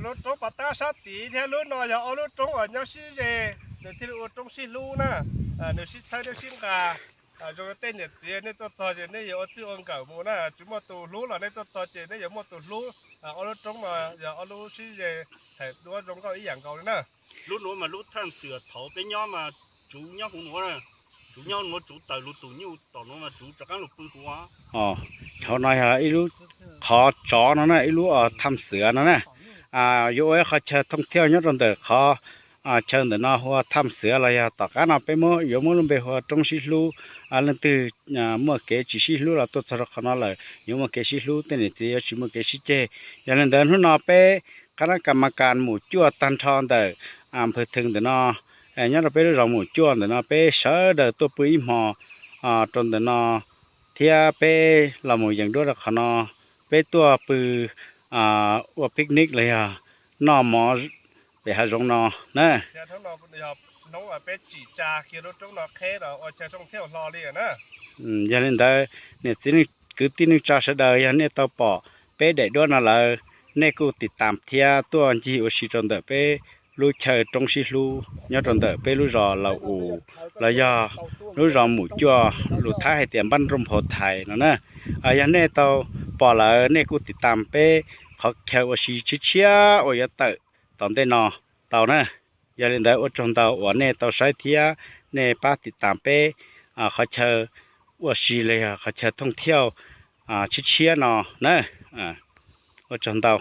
Lub roob pas tab sab tid thiab lub no yog ob lub roob uas nyob sib ze, nws thiaj li ua roob sib hlub na. Nws sib txhawb thiab sib nqa. Zoo li tej niam txiv nej tuaj txog ces nej yuav ua txij ua nkawm mus na, tsis muaj tus hlub los nej tuaj txog ces nej yuav muaj tus hlub. Ob lub roob no yog ob lub sib ze, thaim duab zoo nkauj ib yam nkaus li na. Lub nuav mas lub tham xwm thaum peb nyob mas tsuv nyob huv nuav, tsuv nyob nuav tsuv tawm lug tus nyuj tom nuav mas tsuv rov qaab lug pw huv. Hauv no yog ib lub qhov tsov no na, ib lub tham xwm no na. Yuav ua ib qhov chaw thooj thiauj nyob rau ntawm qhov chaw ntawm no hu ua tham xwm los yog tom qab no peb muab yuav muab lub npe hu ua roob sib hlub. Leej twg muaj kev tsis sib hlub los tuaj txog rau qhov no lawm yuav muaj kev sib hlub, tej niam txiv yuav tsis muaj kev sib ceg. Yog li ntawd hnub no peb qab nab kas mas kas mus cuaj tag nrho ntawm nphawg theem ntawm no, nyob rau peb lub zos mus cuaj ntawm no peb sawv daws tuaj pw ib hmo rau ntawm no, thiab peb los mus yees duab rau qhov no, peb tuaj pw ua picnic los yog noj mov pem hav zoov no na. Yog li ntawd, niam txiv kwv tij neej tsa sawv daws yog nej tau pom peb daim duab no lawm, nej kuj tiv tam thiab tuaj ncig ua si rau ntawm peb lub chaw roob sib hlub nyob rau ntawm peb lub zos Laus Us los yog lub zos Mus Cuaj, lus Thaib hais tias Npab Nrooj Phau Thais no na. Yog nej tau pom lawm nej kuj tiv tam peb qhov chaw ua si tshiab tshiab uas yuav tawm tom ntej no tau na. Yog li ntawd ua tsaug ntau uas nej tau saib thiab nej pab tiv tam peb qhov chaw ua si los yog qhov chaw thooj thiauj tshiab tshiab no na. Ua tsaug ntau.